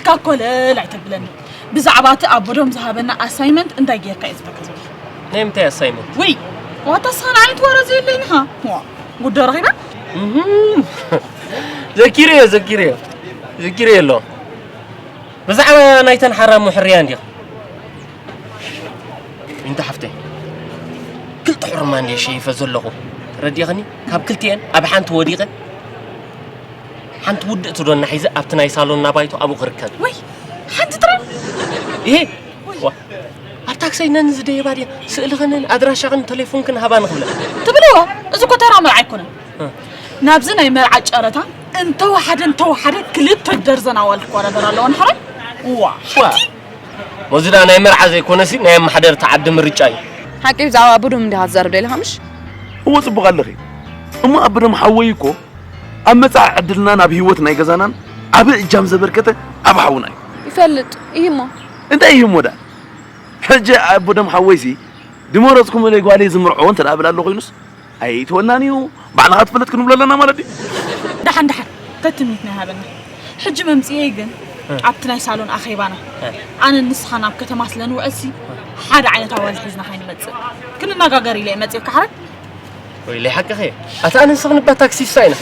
እካ ኮለል ኣይተብለኒ። ብዛዕባ እቲ ኣቦዶም ዝሃበና ኣሳይመንት እንታይ ጌርካ እዩ ዝበካ ዘሎ? ናይ ምንታይ ኣሳይመንት? ወይ ዋታ ሳን ዓይነት ወረ ዘየለይንኻ። ዋ ጉዶ ረኺባ? ዘኪረዮ ዘኪረዮ ዘኪረዮ ኣሎ። ብዛዕባ ናይተን ሓራሙ ሕርያ እንዲኻ እንተ ሓፍተይ፣ ክልተ ሕርማ እንዲየ ሸይፈ ዘለኹ። ረዲእኽኒ? ካብ ክልቲኤን ኣብ ሓንቲ ወዲቐ፣ ሓንቲ ውድእቲ ዶና ሒዘ ኣብቲ ናይ ሳሎንና ባይቶ ኣብኡ ክርከብ። ወይ ሓንቲ ጥራይ ይሄ ዋ፣ ኣብ ታክሰይ ነን ዝደየባ ድያ ስእልኽንን ኣድራሻኽን ቴሌፎንክን ሃባ ንኽብለ። ትብልዎ? እዚ እኮ ተራ መርዓ ኣይኮነን። ናብዚ ናይ መርዓ ጨረታ እንተወሓደ እንተወሓደ ክልተ ደርዘን ኣዋልድ ክወዳደር ኣለዎ ንሕራይ። ዋ ሓንቲ መዚ ዳ ናይ መርዓ ዘይኮነሲ ናይ ኣመሓደርቲ ዓዲ ምርጫ እዩ። ሓቂ ብዛዕባ ኣቦዶም እንዲኻ ትዛረብ ደሊኻ ምሽ? እወ ጽቡቕ ኣለኺ። እሞ ኣቦዶም ሓወይ እኮ ኣብ መጻኢ ዕድልናን ኣብ ህይወት ናይ ገዛናን ዓቢ እጃም ዘበርከተ ዓቢ ሓውና እዩ። ይፈልጥ ይህሞ። እንታይ ይህሞ ዳ? ሕጂ ኣቦዶም ሓወይሲ ድመረጽኩምለይ ጓለይ ዝምርዖ እንተ ደኣ ብላ ኣሎ ኮይኑስ ኣይትወናን እዩ። ባዕልኻ ትፍለጥ ክንብሎ ኣለና ማለት ድዩ? ደሓን ደሓን ተትምኒትና ይሃበና። ሕጂ መምጽኤ ግን ኣብቲ ናይ ሳሎን ኣኼባና ኣነ ንስኻ ናብ ከተማ ስለ ንውዕልሲ ሓደ ዓይነት ኣዋልድ ሒዝና ከይንመጽእ ክንነጋገር ኢለ እየ መጽኤ ካሕረ ወይ ለይ ሓቅኸ ኣታ ኣነ ንስኽን እባ ታክሲስታ ኢና